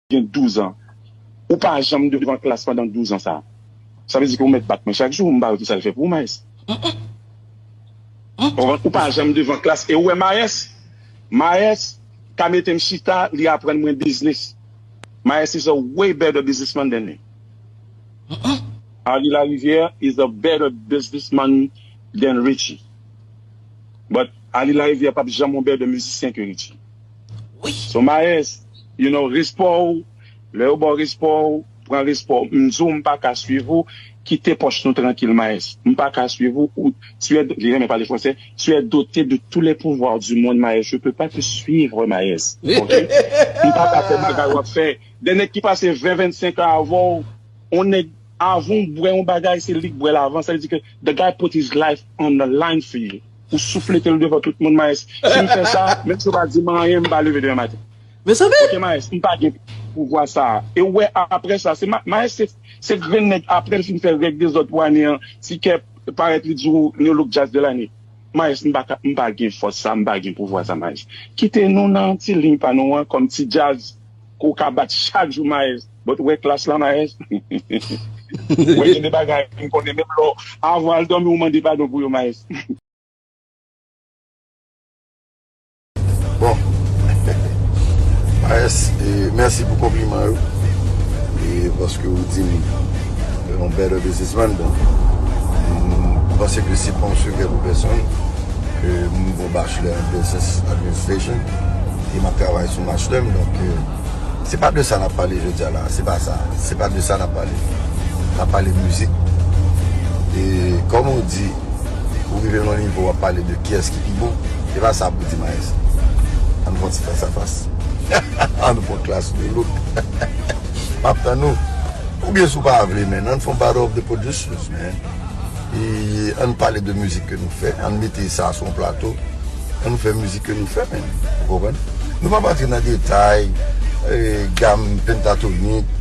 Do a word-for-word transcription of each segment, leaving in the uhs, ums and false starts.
gen douz an. Ou pa janm devan klas pandan douz an sa. Sa vle di ke ou mèt bat mwen chak jou, m pa wè ki sa l fè pou ou, Maes. Ou konprann? Ou pa janm devan klas. E ou wè Maes? Maes ka mete m chita, li aprann mwen biznis. Maes is a way better businessman than me. Arly Larivière is a better businessman than Richie. But Arly Larivière p ap janm yon better mizisyen ke Richie. So Maes, you know, respè w, lè yo ba w respè w, pran respè w. M di w, m pa ka swiv ou, kite pòch nou trankil, Maes. M pa ka swiv ou, ou, tu es, li renmen pale fransè, tu es doté de tous les pouvoirs du monde, Maes. Je peux pas te suivre, Maes. Ok? M pa ka fè bagay w ap fè. De nèg ki pase ven, vennsenk an avè w, on nèg, avan w bwè yon bagay, se li k bwè l avan. Sa vle di ke the guy put his life on the line for you. Ou souflete l devan tout moun, Maes. Si m fè sa, menm si w pa di m anyen, m pa leve demen maten. Mezanmi! Ok, Maes, m pa gen pouvwa sa a. E w wè, apre sa, se Ma-, Maes, se, se grenn nèg, apre l fin fè règ dezòd pou ane an, ti kè parèt, li di w New Look Jazz de l'année. Maes, m pa ka, m pa gen fòs sa, m pa gen pouvwa sa, Maes. Kite nou nan ti liy pa nou an, kòm ti djaz, ke w ka bat chak jou, Maes. But wè klas la, Maes. Wè gen de bagay, m konnen menm lò, avan al dòmi, ou mande padon pou yo, Maes. Bon. Maes, e, mèsi pou konpliman yo. E paske ou di m yon better businessman, bon. M panse ke se pa yon sekrè pou pèsonn. Ke m gon bachelor in business administration. E m ap travay sou master m, donk, e, se pa de sa n ap pale jodi a la. Se pa sa. Se pa de sa n ap pale. N ap pale mizik. E kòm ou di, ou rive nan yon nivo w ap pale de kiyès ki pi bon, se pa sa pou di Maes. Ann fè yon ti fas a fas. Ann fè yon klas de look. M ap tann ou. Oubyen si w pa vle, men ann fè yon battle of the producers, man. E ann pale de mizik ke nou fè, ann mete sa sou yon plato. Ann fè mizik ke nou fè, men. Ou konprann? Nou p ap antre nan detay, e, gam pentatonik,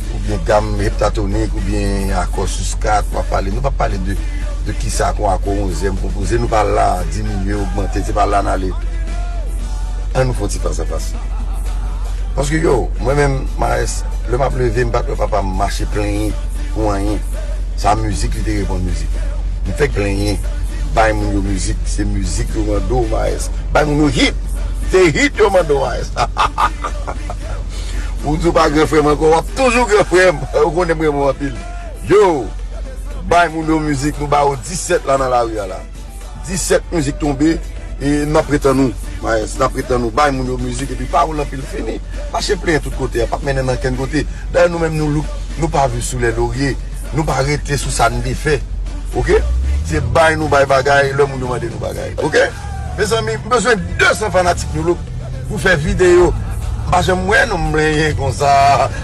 oubyen gam heptatonik, oubyen akò sis kat, w ap pale. Nou p ap pale de, de kisa kon akò onzyèm konpoze. Nou pa la diminye, ogmante, se pa la n ale. Ann nou fè yon ti fas a fas. Paske yo, mwen menm, Maes, lè m ap leve, m pa t wè papa m mache plenyen pou anyen. Sa mizik, li te reponn mizik. M fèk plenyen. Bay moun yo mizik, se mizik yo mande w, Maes. Bay moun yo hit. Se hit yo mande w, Maes. Ou di w pa gran frè m ankò, w ap toujou gran frè m. Ou konnen m renmen w anpil. Yo, bay moun yo mizik, nou ba yo disèt la nan lari a la. Disèt mizik tonbe, e n ap ret ann ou, Maes, n ap ret ann ou. Bay moun yo mizik, epi pawòl anpil fini. Mache plenyen tout kote a, p ap mennen n ankenn kote. Dayè nou menm nou look, nou pa viv sou lè lorye, nou pa rete sou sa n te fè. Oke? Se bay nou bay bagay, lè moun yo mande nou bagay. Oke? Mezanmi, m bezwen de san fanatik nou look pou fè videyo. M pa janm wè nou m plenyen konsa,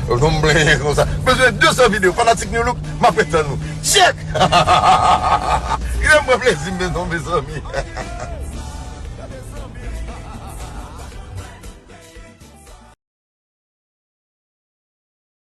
nou m plenyen konsa. M bezwen de san videyo, fanatik nou look, m ap ret ann ou. Check! Li fè m pran plezi m bezwen, mezanmi.